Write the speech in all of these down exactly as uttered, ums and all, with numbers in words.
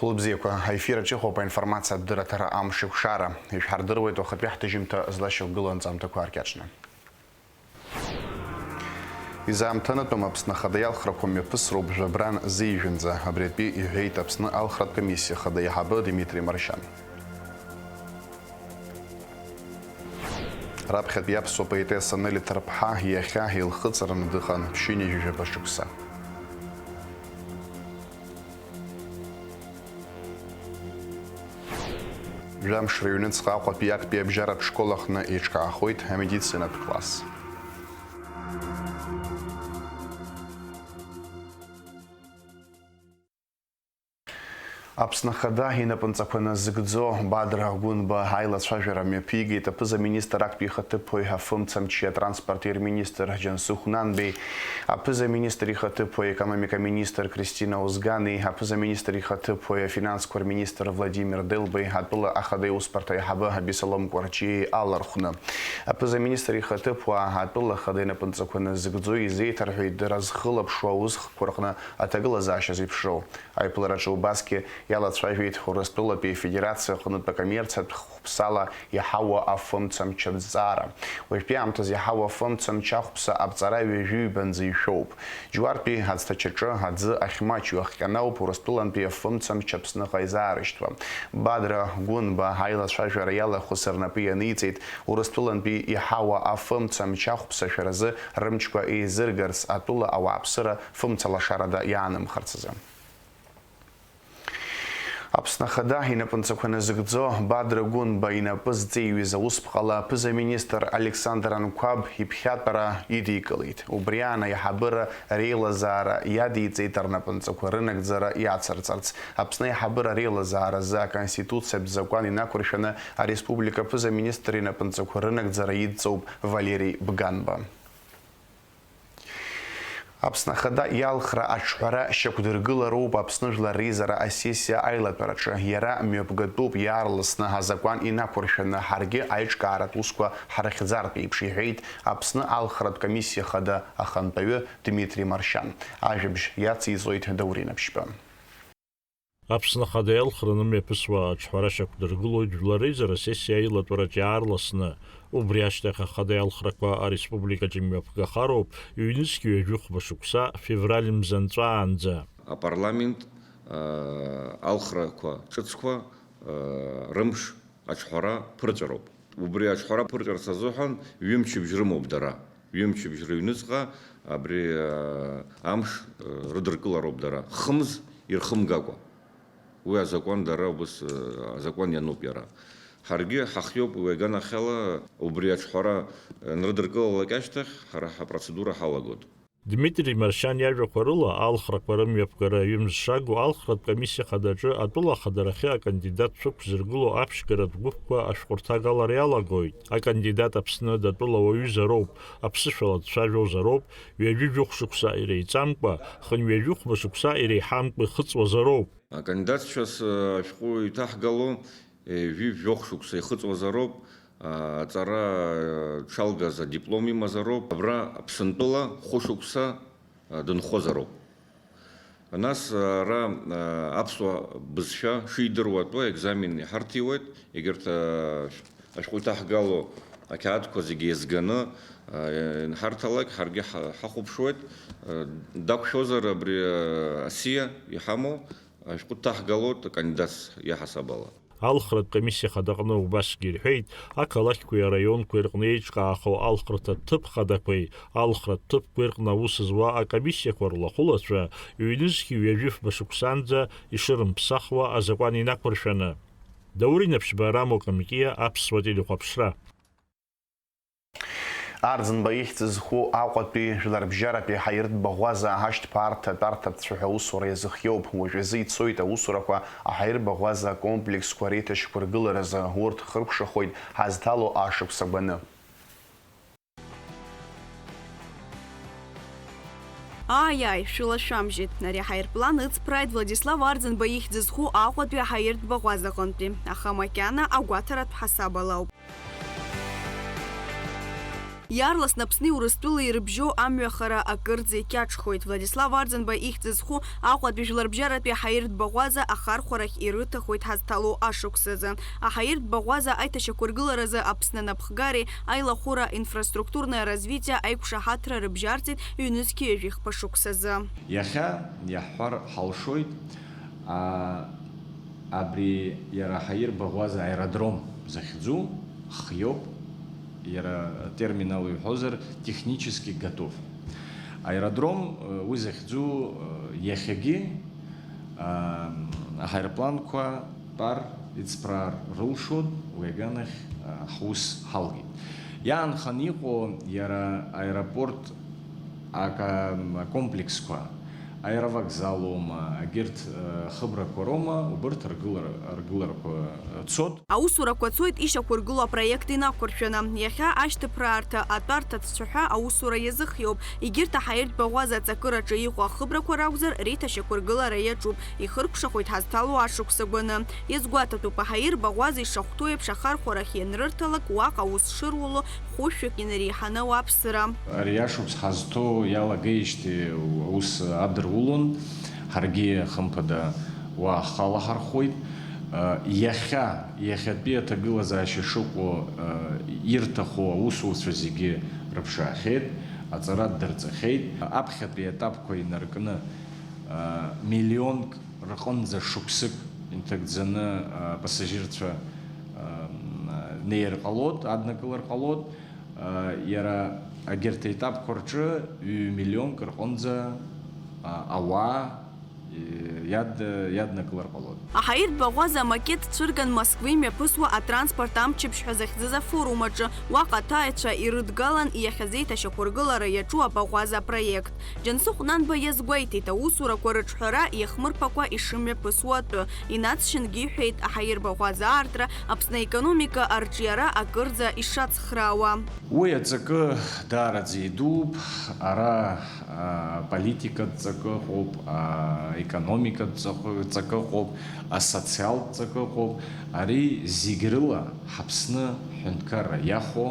Лыбзиақәа, аефир аҿы иҟоуп аинформациатә дырраҭара Амш еиқәшара. Ишәҳардыруеит уахатәи ҳҭыжьымҭа злашьақәгылоу анҵамҭақәа ааркьаҿны. Изаамҭанатәым Аԥсны Ахада иалхрақәа мҩаԥысроуп жәабран зеижәынӡа, абри атәы иҳәеит Аԥсны алхратә комиссиа хада иаҳабы Дмитри Маршьан. Раԥхьатәи аԥсуа поетесса Нели Ҭарԥҳа иахьа илхыҵраны дыҟан ԥшьынҩажәижәаба шықәса. Жәамш рыҩныҵҟа Аҟәатәи актәи абжьаратә школ аҟны еиҿкаахоит амедицинатә класс. Аԥсны Ахада инапынҵақәа назыгӡо Бадра Гәынба аилацәажәара мҩаԥигеит аԥыза-министр актәи ихаҭыԥуаҩ афымцамчи атранспорти рминистр Џьансыхә Нанбеи, аԥыза-министр ихаҭыԥуаҩ аекономика министр Кристина Озгани, аԥыза-министр ихаҭыԥуаҩ афинансқәа рминистр Владимир Делбеи, атәыла ахада иусбарҭа аиҳабы Абисалом Кәарҷиеи алархәны. Аԥыза-министр ихаҭыԥуаа атәыла ахада инапынҵақәа назыгӡо изеиҭарҳәеит дара зхылаԥшуа аусхкқәа рҟны аҭагылазаашьа зеиԥшроу. Аиԥылараҿы убасгьы иалацәажәеит Урыстәылатәи Афедерациа аҟнытә акоммерциатә хәԥсала иаҳауа афымцамч аҭҵаара. Уажәтәи аамҭазы иаҳауа афымцамч ахәԥса аԥҵара ҩажәи ҩбанӡа ишәоуп. Џьуартәи аӡҭачаҿы аӡы ахьмаҷу ахҟьаны ауп Урыстәылантәи афымцамч Аԥсныҟа изаарышьҭуа. Бадра Гәынба аилацәажәара иалахәыз рнапы ианиҵеит Урыстәылантәи иаҳауа афымцамч ахәԥса шәаразы рымчқәа еизыргарц атәыла ауааԥсыра фымцалашарада иаанымхарц азы. Аԥсны Ахада инапынҵақәа назыгӡо Бадра Гәынба инапы зҵеиҩыз аусԥҟала аԥыза-министр Александр Анқәаб иԥхьатәара идикылеит. Убри аан аиҳабыра реилазаара иадиҵеит рнапынҵақәа рынагӡара иацырҵарц. Аԥсны аиҳабыра реилазааразы Аконституциатә закәан инақәыршәаны ареспублика аԥыза-министр инапынҵақәа рынагӡара идҵоуп Валери Бганба. Аԥсны Ахада иалхра аҿҳәара шьақәдыргылароуп Аԥсны Жәлар Реизара асессиа аилатәараҿы. Иара мҩаԥгатәуп иаарласны азакәан инақәыршәаны, ҳаргьы аиҿкааратә усқәа ҳрыхьӡартә еиԥш, иҳәеит Аԥсны алхратә комиссиа хада ахантәаҩы Дмитри Маршьан. Ажәабжь иациҵоит Даур Инаԥшьба. Аԥсны Ахада иалхраны мҩаԥысуа аҿҳәара шьақәдыргылоит Жәлар Реизара асессиа аилатәараҿ иаарласны. Убри ашьҭахь Ахада иалхрақәа ареспубликаҿы имҩаԥгахароуп ҩнызқь ҩажәи хәба шықәса, февраль мза нҵәаанӡа. Апарламент, аа, алхрақәа ҿыцқәа, аа, рымш аҿҳәара ԥырҵәароуп. Убри аҿҳәара ԥырҵәарц азыҳәан ҩымчыбжь рымоуп дара. Ҩымчыбжь рыҩныҵҟа абри, аа, амш, аа, рыдыркылароуп дара, хымз ирхымгакәа. Уи азакәан дара убас, аа, азакәан иануп иара. Ҳаргьы ҳахиоуп уи аганахьала, убри аҿҳәара, аа, анрыдыркылалак ашьҭахь ҳара ҳапроцедура ҳалагоит. Дмитри Маршьан иажәақәа рыла, алхрақәа рымҩаԥгара ҩымз шагу алхратә комиссиа хадаҿы атәыла ахадарахьы акандидатцәа ықәзыргыло аԥшьгаратә гәыԥқәа ашәҟәырҭагалара иалагоит. Акандидат Аԥсны датәыла уаҩызароуп, аԥсышәала дцәажәозароуп, ҩажәи жәохә шықәса иреиҵамкәа, хынҩажәи хәба шықәса иреиҳамкәа ихыҵуазароуп. Акандидатцәас ашәҟәы иҭаҳгало, ҩажәи жәохә шықәса ихыҵуазароуп, аҵара дшалгаз адиплом имазароуп, абра Аԥсынтәыла хәышықәса дынхозароуп. Нас ара аԥсуа бызшәа шидыруа атәы аекзамен иҳарҭиуеит, егьырҭ ашәҟәы иҭаҳгало ақьаадқәа зегьы еизганы инҳарҭалак, ҳаргьы ҳа-, ҳахәаԥшуеит, дақәшәозар абри асиа иҳамоу, ашәҟәы дҭаҳгалоит акандидатс иаҳасаб ала. Алхратә комиссиа хадаҟны убасгьы ирҳәеит, ақалақьқәеи араионқәеи рҟны еиҿкаахо алхраҭа ҭыԥ хадақәеи алхратә ҭыԥқәеи рҟны аус зуа акомиссиақәа рлахәылацәа ҩнызқь ҩажәи фба шықәсанӡа ишырымԥсахуа азакәан инақәыршәаны. Даур Инаԥшьба, Рамо Камкиа, Аԥсуа телехәаԥшра. Арӡынба ихьӡ зху Аҟәатәи жәларбжьаратәи аҳаиртә баӷәаза ашьҭԥаарҭа атәарҭа ацәаҳәа аусура иазыхиоуп. Уажәазы ицоит аусурақәа аҳаиртә баӷәаза акомплексқәа реиҭашьақәыргыларазы, урҭ хыркәшахоит ҳазҭало ашықәс агәаны. Ааи, ааи, шәылашәамжьит. Ари аҳаирплан ыҵԥрааит Владислав Арӡынба ихьӡ зху Аҟәатәи аҳаиртә баӷәаза аҟынтәи, аха макьана агәаҭаратә ҳасаб ала ауп. Иаарласны Аԥсни Урыстәылеи ирыбжьоу амҩахара акырӡа икьаҿхоит. Владислав Арӡынба ихьӡ зху Аҟәатәи жәларбжьаратәи аҳаиртә баӷәаза ахархәарахь ирыҭахоит ҳазҭало ашықәсазы. Аҳаиртә баӷәаза аиҭашьақәыргыларазы Аԥсны анапхгареи аилахәыра инфраструктурное развитие аиқәшаҳаҭра рыбжьарҵеит ҩнызқьи ҩажәи хԥа шықәсазы. Иахьа иаҳҳәар ҳалшоит, а, абри иара ҳаирбаӷәаз аеродром захьӡу хиоуп, иара терминала иҳәозар, технически готов. Аеродром, э, уи захьӡу, э, иахьагьы, а, аҳаирпланқәа тәар, иҵԥраар рылшоит, уи аганахь, а, ҳус ҳалгеит. Иаанхан иҟоу иара аеропорт ак-, акомплексқәа, аеровокзал аума, егьырҭ, э, хыбрақәа роума, убырҭ ргылара, ргыларақәа, э, цоит. Аусурақәа цоит ишьақәыргылоу апроект инақәыршәаны. Иахьа ашьҭыԥраарҭа, атәарҭа цәцәаҳәа аусура иазыхиоуп. Егьырҭ аҳаиртә баӷәаза аҵакыраҿы иҟоу ахыбрақәа ракәзар, реиҭашьақәыргылара иаҿуп, ихыркәшахоит ҳазҭало ашықәс агәаны. Иазгәаҭатәуп, аҳаиртә баӷәаза ишахәҭоу еиԥш ахархәарахь ианрырҭалак, уаҟа аус шыруало хәышәҩык инареиҳаны ауааԥсыра. Ари ашықәс ҳазҭоу иалагеижьҭеи аус адырулон, ҳаргьы, хымԥада, уа ҳхы алаҳархәуеит. Иахьа, иахьатәи аҭагылазаашьа шыҟоу, ирҭаху аусуцәа зегьы рыԥшаахьеит, аҵара ддырҵахьеит. Аԥхьатәи аетапқәа инаркны, миллионк рҟынӡа шықәсык инҭагӡаны, апассажирцәа, неир ҟалоит, аднакылар ҟалоит. Иара егьырҭ аетапқәа рҿы ҩ-миллионк рҟынӡа, ауаа, иад-, иаднакылар ҟалоит. Аҳаиртә баӷәаза амакет цәырган Москва имҩаԥысуа атранспорт амчыбжь ҳәа захьӡыз афорум аҿы. Уаҟа аҭааҩцәа ирыдгалан иахьазеиҭашьақәыргылара иаҿу абаӷәаза апроект. Џьансыхә Нанба иазгәеиҭеит, аусурақәа рыҿҳәара иахмырԥакәа ишымҩаԥысуа атәы. Инаҵшьынгьы иҳәеит, аҳаиртә баӷәаза аартра Аԥсны аекономика арҿиара акырӡа ишацхраауа. Уи аҵакы даараӡа идууп. Ара, а, аполитикатә ҵакы ыҟоуп, аекономикатә ҵакы, ҵакы ыҟоуп, асоциалтә ҵакы ыҟоуп. Ари зегь рыла ҳАԥсны ҳҳәынҭқарра иахәо,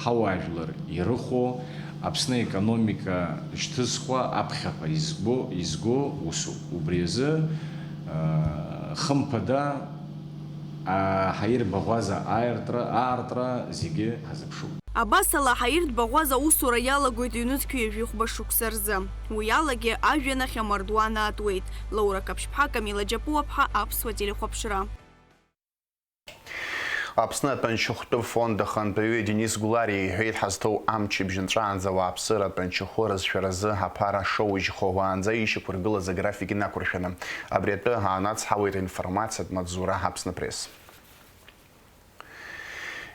ҳауаажәлар ирыхәо, Аԥсны аекономика шьҭызхуа аԥхьаҟа изго, изго усуп. Убри азы, а, хымԥада, аҳаиртә баӷәаза аартра, аартра зегьы ҳазыԥшуп. Абасала, аҳаиртә баӷәаза аусура иалагоит ҩнызқьи ҩажәи хәба шықәса рзы. Уи алагьы ажәҩан ахь амардуан аатуеит. Лаура Каԥшьԥҳа, Камила Џьапуаԥҳа, Аԥсуа телехәаԥшра. Аԥсны атәанчахәтәы фонд ахантәаҩы Денис Гәлариа иҳәеит, ҳазҭоу амчыбжь нҵәаанӡа ауааԥсыра атәанчахәы рызшәаразы аԥара шоужьхо уаанӡа ишьақәыргылаз аграфик инақәыршәаны. Абри атәы аанацҳауеит аинформациатә маҵзура Аԥсны Пресс.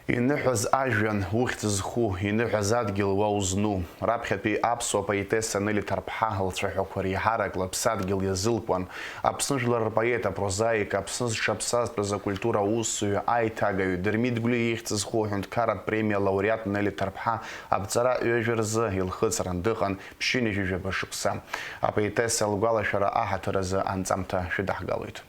Иныҳәаз ажәҩан ухьӡ зху, иныҳәаз адгьыл уа узну, раԥхьатәи аԥсуа поетесса Нели Ҭарԥҳа лцәаҳәақәа реиҳарак лыԥсадгьыл иазылкуан. Аԥсны жәлар рпоет, апрозаик, Аԥсны зҽаԥсазтәыз акультура аусзуҩы, аиҭагаҩы Дырмит Гәлиа ихьӡ зху аҳәынҭқарратә премиа лауреат Нели Ҭарԥҳа аԥҵара ҩажәа рзы илхыҵран дыҟан ԥшьынҩажәи жәаба шықәса. Апоетесса лгәалашәара аҳаҭыр азы анҵамҭа шәыдаҳгалоит.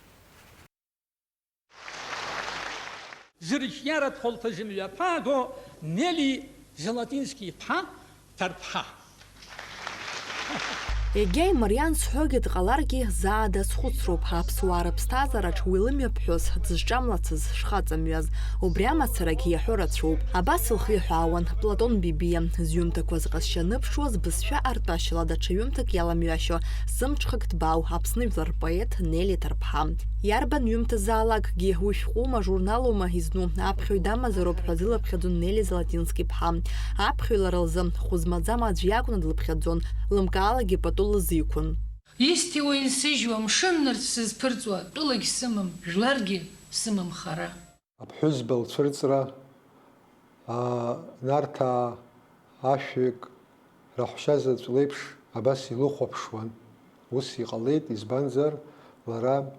Зырҿиаратә хәылԥазы мҩаԥаагоу Нели Золотински-иԥҳа Ҭарԥҳа. Егьа имариан сҳәогьы дҟаларгьы, заа дазхәыцроуп, аԥсуаа рыԥсҭазаараҿ уи лымҩаԥҳәыс дзызҿамлацыз шхаҵамҩаз, убри амацарагь иаҳәо рацәоуп. Абас лхы иҳәаауан Платон Бебиа, зҩымҭақәа зҟазшьа аныԥшуаз, бызшәа артәашьала даҽа ҩымҭак иаламҩашьо, зымҽхак ҭбаау Аԥсны жәлар рпоет Нели Ҭарԥҳа. Иарбан ҩымҭазаалакгьы уи шәҟәума, журналума изну, аԥхьаҩ дамазароуп ҳәа зылыԥхьаӡон Нели Золотински-ԥҳа. Аԥхьаҩ лара лзы хәы змаӡам аӡә иакәны длыԥхьаӡон, лымкаалакгьы пату лызиқәын. Исҭиуа инсыжьуа, мшын нырцә сызԥырҵуа, тәылагь сымам, жәларгьы сымам хара. Аԥҳәызба лцәырҵра, аа, Нарҭаа ашәҩык раҳәшьа заҵә леиԥш абас илыхәаԥшуан. Ус иҟалеит, избанзар, лара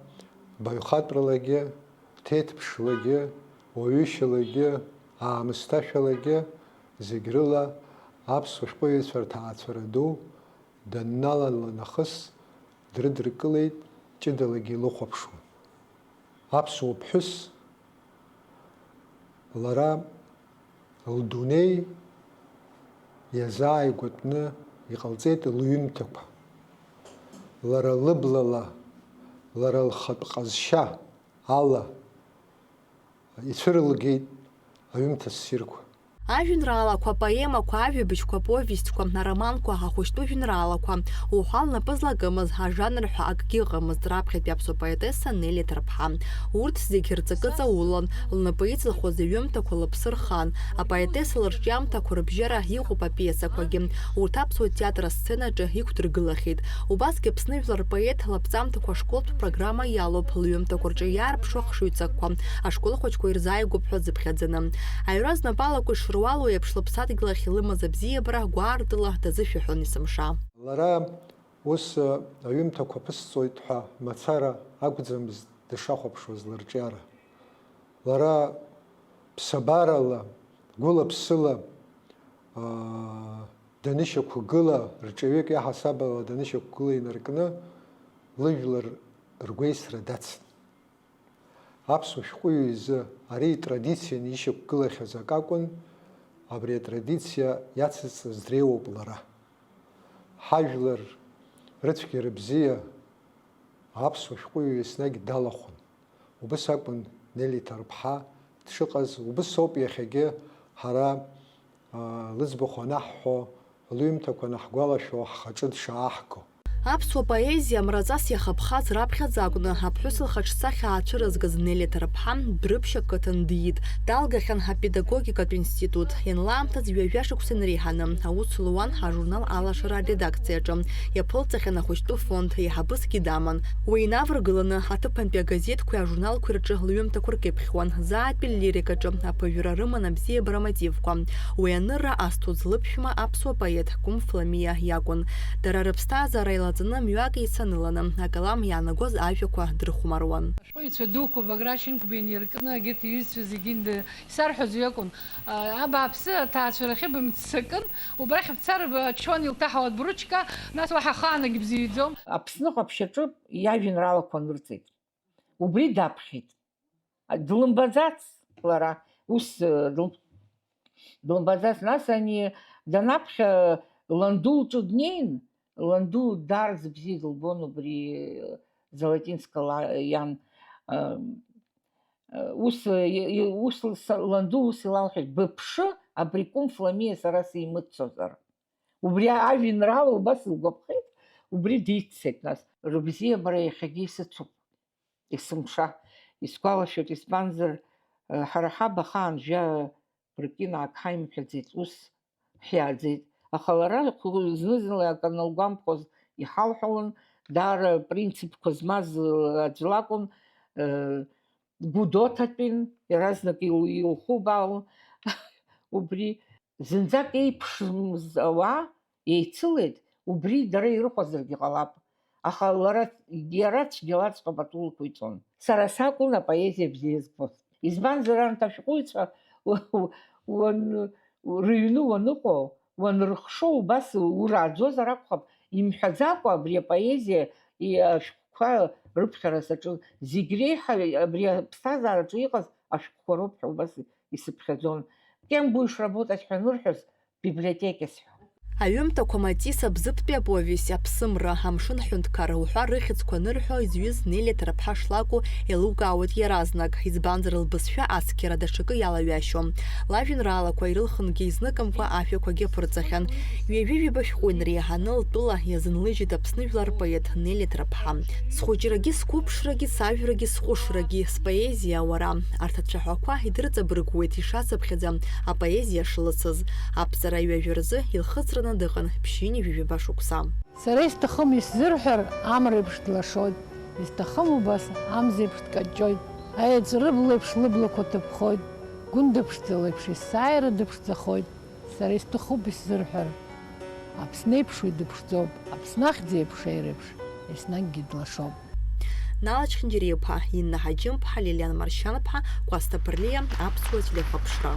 баҩхатәралагьы, ҭеҭԥшлагьы, уаҩышьалагьы, аамысҭашәалагьы, зегь рыла аԥсуа шәҟәыҩҩцәа рҭаацәара ду данналала нахыс дрыдыркылеит, ҷыдалагьы илыхәаԥшуан. Аԥсуа ԥҳәыс лара лдунеи Иазааигәатәны иҟалҵеит лҩымҭақәа. Лара лыблала, лара лхатә ҟазшьа ала ицәырылгеит аҩымҭа ссирқәа. Ажәеинраалақәа, апоемақәа, ажәабжьқәа, аповестқәа, ароманқәа, ахәыҷтәы жәеинраалақәа, уҳәа лнапы злакымыз ажанр ҳәа акгьы ыҟамызт раԥхьатәи аԥсуа поетесса Нели Ҭарԥҳа. Урҭ зегь рҵакы ҵаулан, лнапы иҵылхуаз иҩымҭақәа лыԥсы рхан. Апоетесса лырҿиамҭақәа рыбжьара иҟоуп апиесақәагьы. Урҭ аԥсуа театр асценаҿы иқәдыргылахьеит. Убасгьы Аԥсны жәлар рпоет лаԥҵамҭақәа ашколтә программа иалоуп, лҩымҭақәа рҿы иаарԥшу ахшыҩҵакқәа ашкол хәыҷқәа ирзааигәоуп ҳәа зыԥхьаӡаны. Аҩра знапалақәа ишыруалу еиԥш, лыԥсадгьыл ахь илымаз абзиабара гәаартыла дазышәаҳәон есымша. Лара ус аҩымҭақәа ԥысҵоит ҳәа мацара акәӡамызт дышахәаԥшуаз лырҿиара. Лара ԥсабарала, гәыла-ԥсыла, аа, данышьақәгыла, рҿаҩык иаҳасабала данышьақәгыла инаркны, лыжәлар ргәеисра дацын. Аԥсуа шәҟәыҩҩы изы ари традицианы ишьақәгылахьаз акы акәын, абри атрадициа иацызҵаз дреиуоуп лара. Ҳажәлар рыцәгьара бзиа аԥсуа шәҟәыҩҩы еснагь далахәын. Убыс акәын Нели Ҭарԥҳа дшыҟаз, убыс ауп иахьагьы ҳара, аа, лыӡбахә анаҳҳәо, лҩымҭақәа анаҳгәалашәо, ҳхаҿы дшааҳго. Аԥсуа поезиа мраҵас иахаԥхаз раԥхьаӡа акәны аԥҳәыс лхаҿсахьа аацәырызгаз Нели Ҭарԥҳа Дәрыԥшь ақыҭан диит. Далгахьан апедагогикатә институт. Ианлаамҭаз ҩажәа шықәса инареиҳаны аус луан ажурнал Алашара аредакциаҿы. Иаԥылҵахьан ахәыҷтәы фонд, еиҳабысгьы даман. Уи инаваргыланы аҭыԥантәи агазеҭқәеи ажурналқәеи рҿы лҩымҭақәа ркьыԥхьуан, заатәи лирикаҿы аԥыжәара рыман абзиабара амотивқәа. Уи анырра азҭоз лыԥшәма аԥсуа поет Кәымф Ламиа иакәын. Дара рыԥсҭазаара еилаҵаны мҩак еицаныланы, акалам иаанагоз ажәақәа дрыхәмаруан. Ашәҟәыҩҩцәа дуқәа Баграт Шьынқәба инаркны егьырҭ иҩызцәа зегьы нды-, исарҳәоз уи акәын. А, абааԥсы, аҭаацәарахьы бымццакын, убрахь бцар, бачуан илҭаҳауа бручка, нас уаҳа ахаангьы бзиаӡом. Аԥсны ҟаԥшь аҿы иажәеинраалақәа нырҵеит. Убри даԥхьеит. Длымбаӡац лара, ус, э, дл-, длымбаӡац. Нас ани данаԥхьа ланду лҿы днеин, ланду даарц бзиа дылбон убри, э, Золотинска ла-, иан, э, э, ус, э, и-, ус лса-, ланду ус илалҳәеит, "Быԥшы, абри Кәымф Ламиа сара симыццозар". Убри ажәеинраала убас илгәаԥхеит, убри диццеит нас. Рыбзиабара иахьагьы исыцуп. Есымша исгәалашәоит, избанзар, ҳара ҳаб ахаан жәа-ркьынаак ҳаимҳәаӡеит, ус ҳиааӡеит. Аха лара хә-, зны-зынла акы аналгәамԥхоз иҳалҳәалон, даара принципқәа змаз аӡә лакәын, гәдоуҭатәин, иаразнак ил-, илхубаалон. Убри зынӡак еиԥшымз ауаа еицылеит, убри дара ирыхәазаргьы ҟалап. Аха лара, иара цәгьалаҵәҟьа патулқәа иҵон. Сара сакәын апоезиа бзиа збоз. Избанзар, анҭ ашәҟәыҩҩцәа уа-, уа-, уан-, рыҩны уаныҟоу, уанрыхшо, убас урааӡозар акәхап, имҳәаӡакәа абри апоезиа, и-, ашәҟәқәа рыԥхьара саҿын. Зегь реиҳа абри аԥсҭазаараҿы иҟаз ашәҟәқәа роуп ҳәа убас исыԥхьаӡон. "Кем будешь работать?" ҳәа анырҳәоз, библиотекес ҳәа. Аҩымҭақәа Матисса Бзыԥтәи аповесть, Аԥсымра, Амшын ҳәынҭқар уҳәа рыхьӡқәа анырҳәо изҩыз Нели Ҭарԥҳа шлакәу еилукаауеит иаразнак, избанзар, лбызшәа ацқьара даҽакы иалаҩашьом. Лажәеинраалақәа ирылхынгьы изныкымкәа ажәақәагьы аԥырҵахьан. Ҩажәи жәаба шәҟәы инреиҳаны лтәыла иазынлыжьит Аԥсны жәлар рпоет Нели Ҭарԥҳа. Схәыҷрагьы сқәыԥшрагьы, сажәрагьы сҟәышрагьы, споезиа уара. Арҭ ацәаҳәақәа идырҵабыргуеит ишацыԥхьаӡа апоезиа шылыцыз. Аԥҵара ҩажәа рзы илхыҵраны дыҟан ԥшьынҩажәи жәаба шықәса. Сара исҭахым исзырҳәар, амреиԥш длашоит, исҭахым убас амзеиԥш дкаҷҷоит. Аеҵәрыбла еиԥш лыблақәа ҭыԥхоит, гәындыԥшӡа леиԥш есааира дыԥшӡахоит. Сара исҭахуп исзырҳәар, Аԥсны еиԥш уи дыԥшӡоуп, Аԥсны ахьӡ еиԥш аиреиԥш, еснагьгьы длашоуп. Нала Чхинджери-иԥа, Инна Ҳаџьымԥҳа, Лилиан Маршьанԥҳа, Кәасҭа Ԥырлиа, Аԥсуа телехәаԥшра.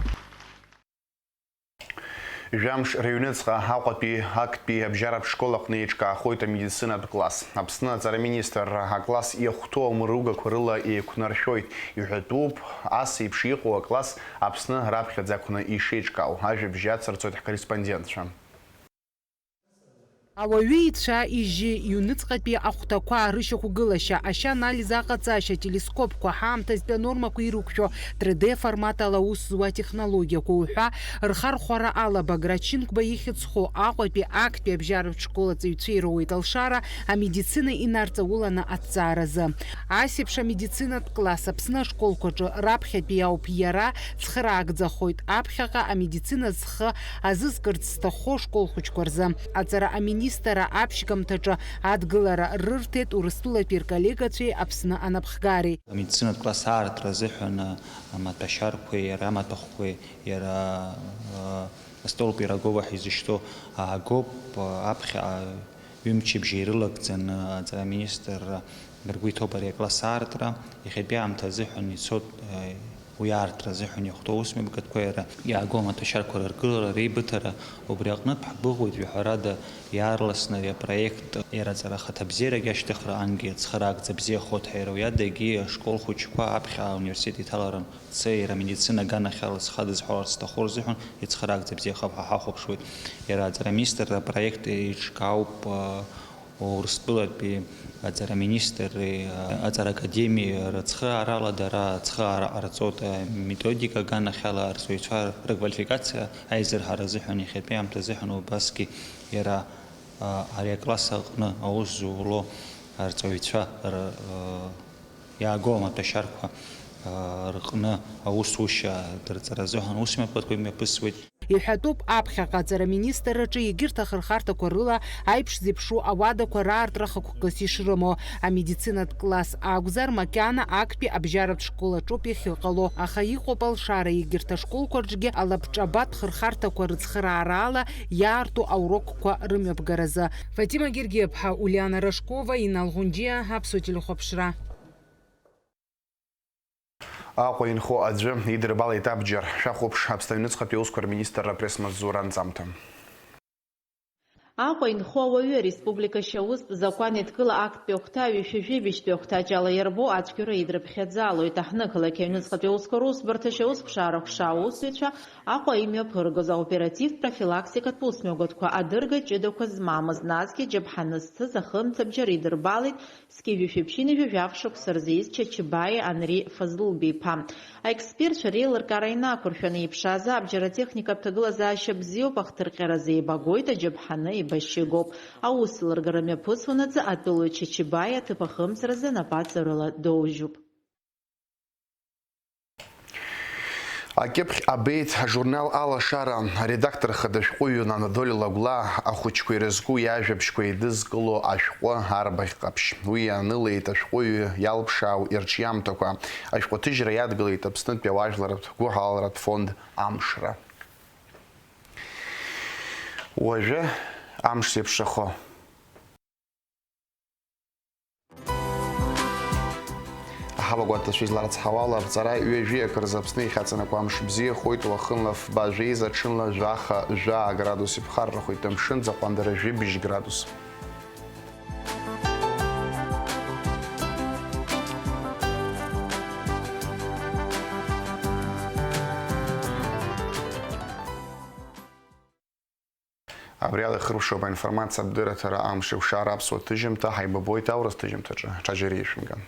Жәамш рыҩныҵҟа Аҟәатәи актәи абжьаратә школ аҟны еиҿкаахоит амедицинатә класс. Аԥсны аҵараминистрра акласс иахәҭоу амыругақәа рыла еиқәнаршәоит. Иҳәатәуп, ас еиԥш иҟоу акласс Аԥсны раԥхьаӡа акәны ишеиҿкаау. Ажәабжь иацырҵоит ҳкорреспондентцәа. Ауаҩы ицәа, ижьы, иҩныҵҟатәи ахәҭақәа рышьақәгылашьа, ашьа анализ аҟаҵашьа, ателескопқәа, ҳаамҭазтәи анормақәа ирықәшәо, три Д форматала аус зуа атехнологиақәа уҳәа рхархәара ала Баграт Шьынқәба ихьӡ зху Аҟәатәи актәи абжьаратә школ аҵаҩцәа ироуеит алшара амедицина инарҵауланы аҭҵааразы. Ас еиԥш амедицинатә класс Аԥсны ашколқәа рҿы раԥхьатәи ауп иара, цхыраагӡахоит аԥхьаҟа амедицина зхы азызкырц зҭаххо ашкол хәыҷқәа рзы. Аҵара аминистр аԥшьгамҭаҿы адгылара рырҭеит Урыстәылатәи рколлегацәеи Аԥсны анапхгареи. Амедицинатә класс аартра азыҳәан, а, амаҭәашьарқәеи иара амаҭәахәқәеи иара, а, Астол Пирогова ҳәа изышьҭоу аагоуп, а, аԥхьаҟа ҩымчыбжьа ирылагӡаны аҵара аминистрра ргәы иҭоуп ари акласс аартра. Иахьатәи аамҭа азыҳәан ицоит, а, уи аартра азыҳәан иахәҭоу аусмҩаԥгатәқәа иара иаагоу амаҭәашьарқәа рыргылара, реибыҭара, убри аҟнытә ҳгәыӷуеит, ҩаҳәарада, иаарласны ари апроект, иара аҵара ахаҭабзиарагьы ашьҭыхра ангьы ацхыраагӡа бзиахоит ҳәа иара уи адагьы ашкол хәыҷқәа аԥхьа ауниверситет иҭаларан, цы иара амедицина аганахьала зхадызҳәаларц зҭаху рзыҳәан ицхыраагӡа бзиахап ҳәа ҳахәаԥшуеит. Иара аҵара аминистрра апроект еиҿкаауп, а, Урыстәылатәи аҵара министри, аҵара академиеи рыцхыраарала дара ацхыраара ҟарҵоит, аметодика аганахьала арҵаҩцәа рыквалификациа аизырҳара азыҳәан, иахьатәи аамҭа азыҳәан убасгьы иара, а, ари акласс аҟны аус зуло арҵаҩцәа р-, а, иаагоу амаҭәашьарқәа, а, рҟны аусушьа дырҵара азыҳәан аусмҩаԥгатәқәа имҩаԥысуеит. Иҳәатәуп, аԥхьаҟа аҵара аминистрраҿы егьырҭ ахырхарҭақәа рыла аиԥш зеиԥшу ауадақәа раартра хықәкыс ишрымоу, амедицинатә класс акәзар, макьана актәи абжьаратә школ аҿоуп иахьыҟало, аха иҟоуп алшара егьырҭ ашколқәа рҿгьы алабҿабатә хырхарҭақәа рыцхыраараала иаарту аурокқәа рымҩаԥгаразы. Фатима Гергиаԥҳа, Улиана Рашкова, Инал Ӷәынџьиа, Аԥсуа телехәаԥшра. Аҟәа инхо аӡәы идырбалеит абџьар. Шәахәаԥш, Аԥсны аҩныҵҟатәи аусқәа рминистрра апресс-маҵзура анҵамҭа. Аҟәа инхо ауаҩы ареспублика шьаустә закәан еидкыла актәи ахәҭа ҩышәи жәибжьтәи ахәҭаҷ ала иарбоу ацәгьара идрыԥхьаӡалоит. Аҳҭнықалақь аҩныҵҟатәи аусқәа русбарҭа шьаусԥшаара ҟәша аусзуҩцәа Аҟәа имҩаԥыргоз аоперативтә профилактикатә усмҩаԥгатәқәа адырга ҷыдақәа змамыз, насгьы џьаԥҳаны зцыз ахымцабџьар идырбалеит Зқьи жәшәи ԥшьынҩажәи жәаф шықәса рзы ииз Чачыбаиа Анри Фазлубиԥа. Аекспертцәа реилыркаара инақәыршәаны иԥшааз абџьар атехникатә ҭагылазаашьа бзиоуп, ахҭырҟьаразы еибагоит, аџьаԥҳаны еибашьыгоуп. Аус лыргара мҩаԥысуанаҵы атәылаҩ Чачыбаиа аҭыԥ ахымҵразы напаҵаҩрала доужьуп. Акьыԥхь абеит ажурнал Алашара аредактор хада ашәҟәыҩҩы Анатоли Лагәлаа ахәыҷқәа ирызку иажәабжьқәа еидызкыло ашәҟәы арбаӷь ҟаԥшь. Уи ианылеит ашәҟәыҩҩы иалԥшаау ирҿиамҭақәа. Ашәҟәы аҭыжьра иадгылеит Аԥснытәи ауаажәларратә гәыҳалалратә фонд Амшра. Уажәы амш зеиԥшрахо. Аҳауагәаҭацәа изларыцҳауала, аԥҵара ҩажәи акы рзы Аԥсны ихьаҵанакуа амш бзиахоит, уахынла фба жәеиза, ҽынла жәаха жәаа градус иԥхаррахоит, амшын ӡаҟәандара жәибжь градус. Абри ала ихыркәшоуп аинформациатә дырраҭара Амш еиқәшара аԥсуа ҭыжьымҭа. Ҳаибабоит аурыс ҭыжьымҭаҿы. Ҽаџьара ишәымган.